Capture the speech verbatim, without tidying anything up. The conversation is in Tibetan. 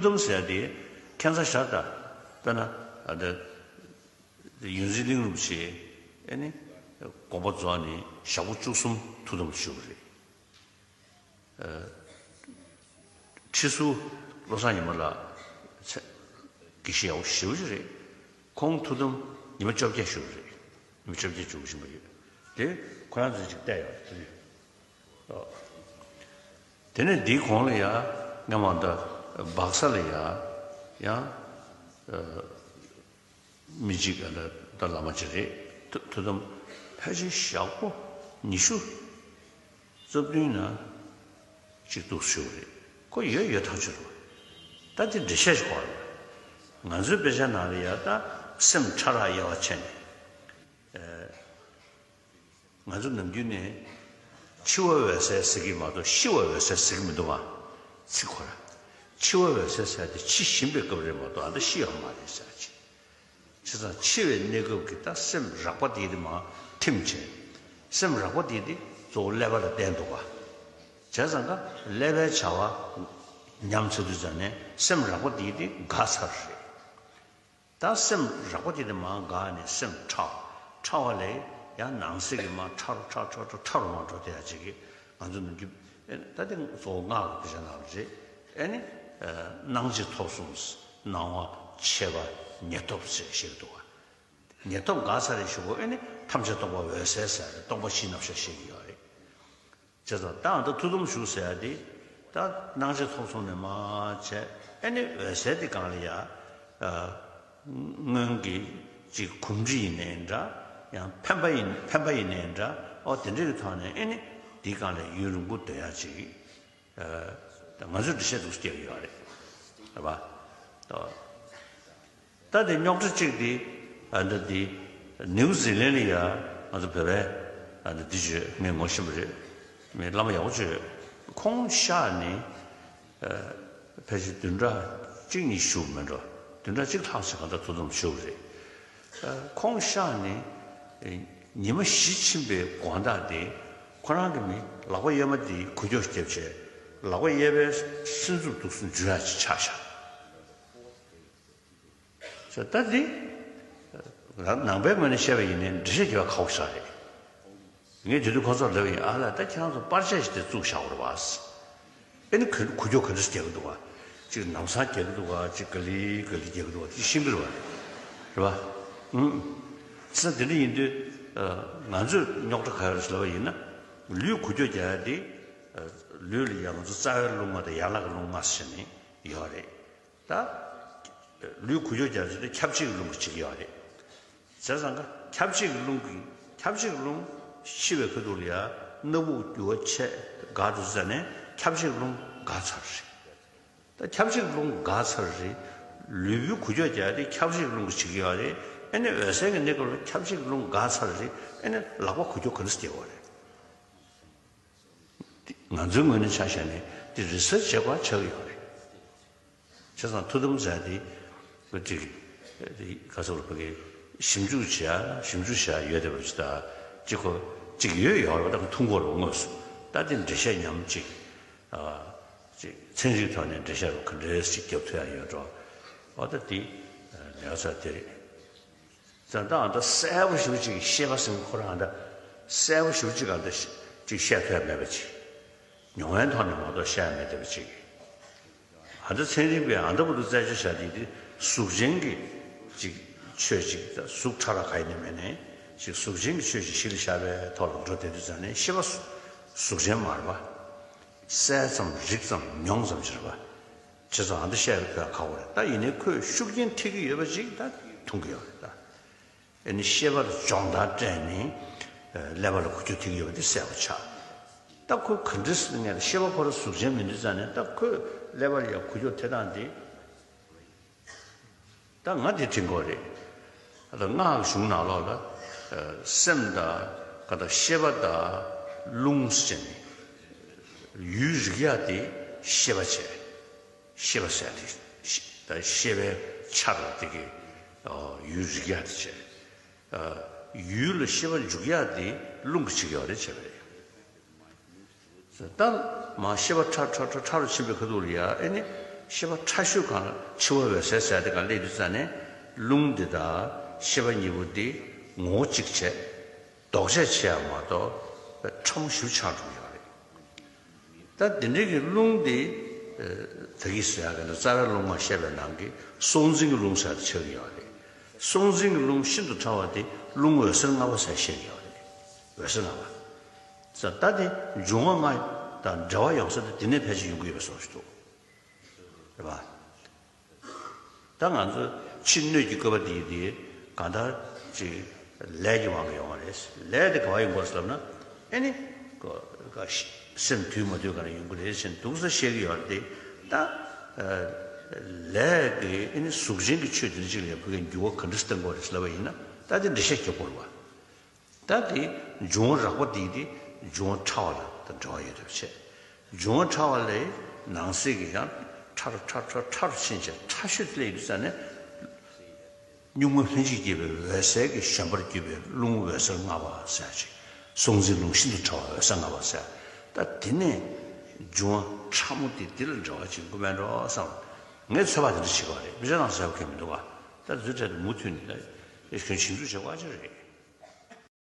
ཐུགས་དམ་ཟེར་ཡ་དེ་ཁྱད་མཚར་ཤར་ད། དཔེར་ན་ཨ་ད་ཡོངས་འཛིན་གླིང་རིན་པོ་ཆེ་ཨེ་ནི་དགོངས་པ་རྫོགས་ནས་ཞག་པོ་བཅུ་གསུམ་ཐུགས་དམ་བཞུགས་པ་རེད། ཁྲི་ཟུར་བློ་བཟང་ཉི་མ་ལགས་ཚེ་དགེ་བཤེས་ཡག་པོ་ཞེ་པོ་ཅིག་རེད། ཁོང་ཐུགས་དམ་ཉི་མ་བཅོ་བརྒྱད་བཞུགས་པ་རེད། ཉི་མ་བཅོ་བརྒྱད་བཞུགས་བཞིན་པ་ཡོད་དེ། ཁོ་རང་ཚོས་ཅིག་བལྟས་ཡོད་རེད། དེ་ནས་འདིའི་གོང་ལ་ཡ་སྔ་མ་ད་སྦག་ས་ལ་ཡ་ཡང་མི་གཅིག་ག་ད་ད་བླ་མ་ཅིག་རེད། ཐུ་ཐུགས་དམ་ཕལ་ཆེར་ཞག་པོ་ཉི་ཤུ་རྩ་བདུན་ན་གཅིག་ཏུ་བཞུགས་རེད། ཁོ་ཡོད་ཡོད་ཐག་ཆོད་རེད། ད་དེ་འགྲེལ་བཤད་ཞིག་གོ་རེད། ང་ཚོའི་དཔེ་ཆ་ནང་ལ་ཡ་ད་སེམས་ཕྲ་རགས་དབྱེ་བ་ཕྱེ་ནས། ང་ཚོ་ནམ་རྒྱུན་ནས་འཆི་བ་འོད་གསལ་ཟེར་གྱི་མ་གཏོགས་ཤི་བ་འོད་གསལ་ཟེར་གྱི་མི་འདུག་བ། ཚིག་ཁོ་ར། འཆི་བ་འོད་གསལ་ཟེར་དེ་འཆི་བཞིན་པའི་སྐབས་རེད་མ་གཏོགས་ཨ་ད་ཤི་ཡོད་མ་རེད་ཟེར་གྱི། བྱས་ཙང་འཆི་བའི་གནས་སྐབས་ཀྱི་ད་སེམས་རགས་པ་དེ་དེ་མར་ཐིམ་བྱས། སེམས་རགས་པ་དེ་དེ་གཙོ་བོ་ཀླད་པ་ལ་བརྟེན་འདུག་བ། བྱས་ཙང་ཀ་ཀླད་པའི་བྱ་བ་ཉམས་ཚར་དུས་ཙམ་ནས་སེམས་རགས་པ་དེ་དེ་འགག་ཚར་རེད། ད་སེམས་རགས་པ་དེ་དེ་མར་འགག་ནས་སེམས་ཕྲ་བ། ཕྲ་བ་ལས་ཡང་ནང་གསེས་ཀྱི་མར་ཕྲ་རུ་ཕྲ་ཕྲ་ཕྲ་ཕྲ་རུ་མར་འགྲོ་བསྡད་ཡ་ཅིག་གི་ང་ཚོ་ནམ་རྒྱུན་ད་དེ་གཙོ་བོ་སྔགས་ཀྱི་དཔེ་ཆ་ནང་ལ་རེད། ཨེ་ནི་སྣང་མཆེད་ཐོབ་གསུམ། སྣང་བ། མཆེད་པ། ཉེར་ཐོབ་ཟེར་བཤད་ཀྱི་འདུག་བ། ཉེར་ཐོབ་འགག་ཚར་རེད་ཞུ་གོ། ཨེ་ནི་ཐམས་ཅད་སྟོང་པ་འོད་གསལ་ཟེར་རེད། སྟོང་པ་བཞི་རྣམ་གཞག་བཤད་ཀྱི་ཡོད་རེད། བྱས་ཙང་ད་ཨ་ད་ཐུགས་དམ་བཞུགས་ཟེར་ཡ་དེ་ད་སྣང་མཆེད་ཐོབ་གསུམ་ནས་མར་བྱས། ཨེ་ནི་འོད་གསལ་དེ་སྒང་ལ་ཡ་སྔོན་གྱི་ཅིག་གོམས་འདྲིས་ཡིན་ནའི་འདྲ། ཡང་འཕེན་པ་ཡིན་འཕེན་པ་ཡིན་ནའི་འདྲ། ཨོ་དེ་འདྲ་གི་ཐོག་ནས་ཨེ་ནི་དེའི་སྒང་ལ་ཡུན་རིང་པོ་སྡོད་ཡ་ཅིག་ང་ཚོས་འགྲེལ་བཤད་འདུག་སྐྱེལ་གྱི་ཡོད་རེད། རེད་པ། ད་དེ་རྙོག་དྲ་གཅིག་དེ་ཨ་འདི་དེ་ནིའུ་ཛི་ལན་ལ་ཡ་ང་ཚོ་བོད་པའི་ཨ་འདི་འདི་བརྗོད་ངས་ངོ་ཤེས་པ་རེད། མི་བླ་མ་ཡག་པོ་བརྗོད། ཁོང་གཤེགས་ནས་ཕལ་ཆེར་བདུན་ཕྲག་གཅིག་གཉིས་བཞུགས་མེད་འགྲོ། བདུན་ཕྲག་གཅིག་ལྷག་ཙམ་གང་ལྟར་ཐུགས་དམ་བཞུགས་པ་རེད། ཁོང་གཤེགས་ནས་ཉི་མ་བཞི་ཕྱིན་པའི་དགོང་དག་དེ་ཁོ་རང་གི་མི་ལག་པ་གཡས་མ་དེ་འགུལ་སྐྱོད་བརྒྱབ་བྱས་ལག་པ་གཡས་པའི་སྲིན་མཛུབ་འདུག་སེ་འཇུ་ཡ་ཅིག་ཆགས་ཤག་ད་འདི་ནང་པའི་ངོས་ནས་བཤད་པ་ཡིན་ནའི་འགྲེལ་བཤད་རྒྱག་པ་ཁག་པོ་ཞིག་རེད། ངས་དེ་དུས་ཁོ་ཚོར་ལབ་ཡིན། ཨ་ལ་ད་ཁྱེད་རང་ཚོ་པར་ཆས་ཤིག་དེ་བཙུགས་བཞག་པ་རེད་པ། ཨེ་ནི་གུ་གུ་ཅོ་ག་འདྲ་ཞིག་རྒྱག་གི་འདུག་ག་ཅིག་ལམ་སང་རྒྱག་གི་འདུག་ག་ཅིག་ག་ལེ་ག་ལེ་རྒྱག་གི་འདུག་ག་དེ་ཤེས་ཀྱི་རེད་པ། རེད་པ། ཨུམ། ས་དེ་འདྲ་ཡིན་དུས་ང་ཚོས་རྙོག་དྲ་ག་རེ་ལབ་པ་ཡིན་ན། ལུས་གུ་ཅོ་རྒྱག་ཡ་དེ་ལུས་ལ་ཡ་ང་ཚོ་རྩ་བའི་རླུང་ལྔ་དང་ཡན་ལག་གི་རླུང་ལྔ་ཟེར་ནས་ཡོད་རེད། ད་ལུས་གུ་ཅོ་རྒྱག་ཚུལ་དེ་ཁྱབ་བྱེད་ཀྱི་རླུང་གིས་བྱེད་ཀྱི་ཡོད་རེད། བྱས་ཙང་ཀ་ཁྱབ་བྱེད་ཀྱི་རླུང་གིས་ཁྱབ་བྱེད་ཀྱི་རླུང་ཤི་བའི་ཁ་ཐུག་ལ་ཡ་སྣ་བུག་རྒྱུ་བ་ཆད་འགག་འགྲོ་ཟེར་ནས་ཁྱབ་བྱེད་ཀྱི་རླུང་འགག་ཚར་རེད། ད་ཁྱབ་བྱེད་ཀྱི་རླུང་འགག་ཚར་རེད། ལུས་པོའི་གུ་ཅོ་རྒྱག་དེ་ཁྱབ་བྱེད་ཀྱི་རླུང་གིས་བྱེད་ཀྱི་ཡོད་རེད། ཨེ་ནི་འོད་གསལ་གྱི་གནས་སྐབས་ལ་ཁྱབ་བྱེད་ཀྱི་རླུང་འགག་ཚར་རེད། ཨེ་ནི་ལག་པ་གུ་ཅོ་ག་འདྲ་རྒྱག་དགོས་རེད། ང་ཚོའི་ངོས་ནས་ཆ་བཞག་ནས་དེ་རི་སར་ཆི་བྱེད་དགོས་ཆགས་ཀྱི་ཡོད་རེད། བྱས་ཙང་ཐུགས་དམ་ཟེར་དེ་ཅིག་ག་ཚོད་ལ་ཕ་གི་ཞིབ་འཇུག་བྱེད་ཡ་ཞིབ་འཇུག་བྱེད་ཡ་ཡོད་བསྡད་པ་ཅིག་ད་ཅིག་གོ་ཅིག་ཡོད་ཡོད་རེད་པ། ད་ཐུང་གོ་རེད་དངོས་སུ། ད་དེ་འགྲེལ་བཤད་ཉམས་ཅིག་ཅིག་ཚན་རིག་ཐོག་ནས་འགྲེལ་བཤད་རུ་ག་འདྲས་ཞིག་རྒྱབ་ཐུབ་ཡ་ཡོད་འགྲོ། འོ་ད་དེ་ལས་ས་དེ་རེད། ཙང་ད་ཨ་ད་གསལ་པོ་ཞེ་པོ་ཅིག་ཤེས་པ་ཟེར་ཁོ་རང་ཨ་ད་གསལ་པོ་ཞེ་པོ་ཅིག་ཨ་ད་ཅིག་བཤད་ཐུབ་ཡ་མེད་པ་ཅིག་མྱོང་བའི་ཐོག་ནས་མ་གཏོགས་བཤད་ཡ་མེད་བསྡད་པ་ཅིག་ཨ་ད་ཚན་རིག་པས་ཨ་ད་བུ་དུ་རྩད་གཅོད་བྱ་དེ་དེ་གཟུགས་ཅན་གྱི་ཅིག་ཆོས་ཅིག་ད་གཟུགས་ཕྲ་རགས་ག་ཡིན་ནའི་མེད་ནའི་ཅིག་གཟུགས་ཅན་གྱི་ཆོས་ཅིག་གཞི་ལ་བཞག་པའི་ཐོག་ལ་འགྲོ་བསྡད་དུས་ཙང་ནས་ཤེས་པ་གཟུགས་ཅན་མ་རེད་པ། གསལ་ཙམ་རིག་ཙམ་མྱོང་ཙམ་ཅིག་རེད་པ། བྱས་ཙང་ཨ་ད་བཤད་པའི་ཁག་པོ་རེད། ད་ཡིན་ནའི་ཁོས་ཤུགས་རྐྱེན་ཐེབས་ཀྱི་ཡོད་པ་ཅིག་ད་མཐོང་གི་ཡོད་རེད་ད། ཨེ་ནི་ཤེས་པར་སྦྱོང་བརྡར་སྤྲད་ནས་ཀླད་པ་ལ་འགུལ་སྐྱོད་ཐེབས་ཀྱི་ཡོད་པ་དེ་གསལ་པོ་ཆགས། ད་ཁོས་ག་འདྲ་ཟེར་ན་ངས་ཤེས་པ་ཁོ་རང་གཟུགས་ཅན་མིན་དུས་ཙང་ནས་ད་ཁོས་ཀླད་པ་ལ་ཡང་འགུལ་སྐྱོད་ཐེབས་སྟངས་དེ། ད་ང་དེ་དྲན་གྱི་ཡོད་རེད། ད་སྔགས་ཀྱི་གཞུང་ནང་ལོགས་ལ་སེམས་དང་ག་ད་ཤེས་པ་དང་རླུང་ཟེར་ནས་ཡུལ་རིག་ཡ་དེ་ཤེས་པ་བྱས། ཤེས་པ་ཟེར་ཡ་དེ་ཤེ་ད་ཤེས་པའི་ཆ་ར་དེ་གི་ཡུལ་རིག་ཡ་དེ་བྱས། ཡུལ་ལ་ཤེས་པ་འཇུག་ཡ་དེ་རླུང་གིས་བྱེད་ཀྱི་ཡོད་རེད་བྱས་པ་རེད། ད་མ་ཤེས་པ་ཕྲ་ཕྲ་ཕྲ་ཕྲ་རུ་ཕྱིན་པའི་ཁ་ཐུག་ལ་ཡ་ཨེ་ནི་ ཤེས་པ་ཕྲ་ཤོས་སྒང་ལ་འཆི་བ་འོད་གསལ་ཟེར་དེ་སྒང་སླེབས་དུས་ཙ་ནས་རླུང་འདི་དང་ཤེས་པ་གཉིས་པོ་འདི་ངོ་བོ་གཅིག་བྱས། ལྡོག་ཆས་ཆེ་ཡང་མ་གཏོགས་ཕྲ་མོ་ཞེ་པོ་ཆགས་འགྲོ་གི་ཡོད་རེད། ད་འདི་འདྲའི་གི་རླུང་འདི་ད་གིན་ཟེར་ཡག་གི་ན་རྩ་བའི་རླུང་མ་བཤད་པའི་ནང་གི་སྲོག་འཛིན་གྱི་རླུང་ཟེར་དེ་ཆགས་ཀྱི་ཡོད་རེད། སྲོག་འཛིན་གྱི་རླུང་ཤིན་ཏུ་ཕྲ་བ་དེ་རླུང་འོད་ཟེར་ལྔ་པ་ཟེར་བཤད་ཀྱི་ཡོད་རེད། འོད་ཟེར་ལྔ་པ། ད་དེ་འབྱུང་བ་ལྔ་དང་འབྲེལ་བ་ཡོང་ས་དེ་འདི་ནས་ཕལ་ཆེར་ཡོང་གི་ཡོད་པའི་བཟོ་ཞིག་འདུག་རེད་པ། ད་ང་ཚོ་ཕྱི་སྣོད་ཀྱི་བཀོད་པ་འདི་ཡིན་ཏེ་གང་ལྟར་ཅིག་ལས་ཀྱི་དབང་གིས་ཡོང་བ་རེད། ལས་དེ་ག་བ་ཡོང་དགོས་ཟེར་ལབ་ན། ཨེ་ནི་ཀ་ཀ་སེམས་དུལ་མ་དུལ་ག་ནས་ཡོང་གི་རེད་ཟེར་འདུག་ས་བཤད་ཀྱི་ཡོད་རེད་དེ། ད་ལས་ཀྱི་ཨེ་ནི་གཟུགས་ཅན་གྱི་ཆོས་དེ་འདྲ་ཅིག་ལ་ཡང་ཕ་གིའི་འགྱུར་བ་ག་འདྲ་སེ་གཏང་དགོས་རེད་ཟེར་ལབ་པ་ཡིན་ན། ད་དེ་འགྲེལ་བཤད་རྒྱག་དགོས་རེད་པ། ད་དེ་འབྱུང་བ་རགས་པ་དེ་དེ་འབྱུང་བ་ཕྲ་བ་ལ་ད་འབྲེལ་བ་ཡོད་དུ་བྱས། འབྱུང་བ་ཕྲ་བ་ལས་ནང་གསེས་ཀྱི་ཡང་ཕྲ་རུ་ཕྲ་རུ་ཕྲ་རུ་ཕྲ་རུ་ཕྱིན་བྱས་ཕྲ་ཤོས་དེ་ལ་ཡོད་ཙ་ནས། གཉུག་མ་ལྷན་ཅིག་སྐྱེས་པའི་འོད་གསལ་གྱི་བཞོན་པར་གྱུར་པའི་རླུང་འོད་ཟེར་ལྔ་པ་ཟེར་ཅིག། སྲོག་འཛིན་རླུང་ཤིན་ཏུ་ཕྲ་བ་འོད་ཟེར་ལྔ་པ་ཟེར། ད་དེ་ནས་འབྱུང་བ་ཕྲ་མོ་དེ་དེ་ལ་འབྲེལ་བ་བྱེད་དགོས་མེད་འགྲོ་བསམ། ངས་ཚོད་དཔག་དེ་འདྲ་བྱེད་དགོས་རེད། མི་ཚེ་ནང་ཟེར་བ་གང་མི་འདུག་ག། ད་དེ་ཚོའི་གྲས་དུ་མུ་མཐུད་ནས་ད་ཁྱོད་ཞིབ་འཇུག་བྱེད་དགོས་ཨ་ཅེ་རེད།